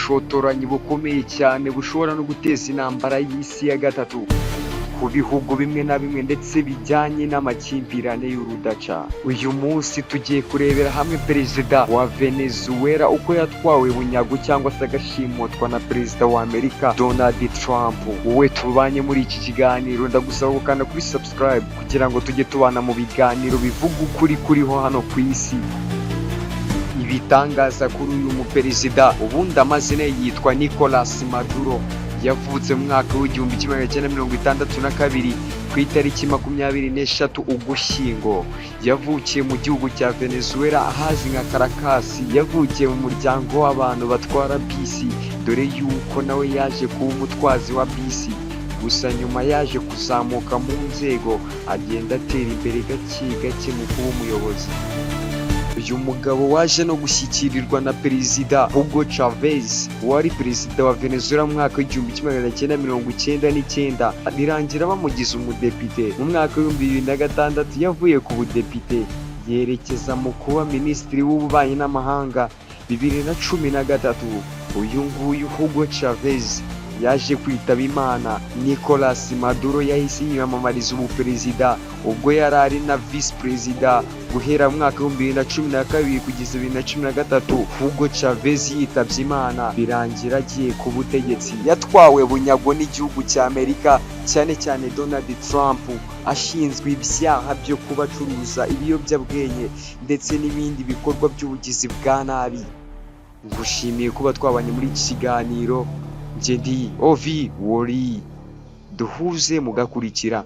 Ubushotoranyi bukomeye cyane bushobora no guteza intambara y'isi ya gatatu ku bihugu bimwe na bimwe, ndetse bijyanye n'amakimbirane y'urudaca. Uyu munsi tugiye kurebera hamwe perezida wa Venezuela, uko yatwawe bunyago cyangwa se agashimutwa na perezida wa Amerika Donald Trump. Wowe tubanye muri iki kiganiro, ndagusaba gukanda kuri subscribe kugira ngo tujye tubana mu biganiro bivuga ukuri kuriho hano ku isi. Ibitangaza kuri uyu muperezida: ubundi amazina ye yitwa Nicolas Maduro. Yavutse mu mwaka w'1962, ku itariki 23 Ugushyingo. Yavukiye mu gihugu cya Venezuela, ahazwi nka Caracas. Yavukiye mu muryango w'abantu batwara bisi, dore yuko nawe yaje kuba umutwazi wa bisi. Gusa nyuma yaje kuzamuka mu nzego, agenda atera imbere gake gake mu kuba umuyobozi. Uyu mugabo waje no gushyikirirwa na perezida Hugo Chavez, wari perezida wa Venezuela mu mwaka w'1999, birangira bamugize umudepite. Mu mwaka w'2006 yavuye ku budepite, yerekeza mu kuba minisitiri w'ububanyi n'amahanga. 2013 uyu nguyu Hugo Chavez yaje kwitaba Imana. Nicolas Maduro yahise yiyamamariza ubuperezida, ubwo yari ari na visi perezida guhera mu mwaka w'2012 kugeza 2013. Hugo Chavez yitabye Imana, birangira agiye ku butegetsi. Yatwawe bunyago n'igihugu cya Amerika, cyane cyane Donald Trump, ashinzwe ibyaha byo kuba acuruza ibiyobyabwenge ndetse n'ibindi bikorwa by'ubugizi bwa nabi. Ngushimiye kuba twabanye muri iki kiganiro. Njye ndi Ovi Wori, duhuze mugakurikira.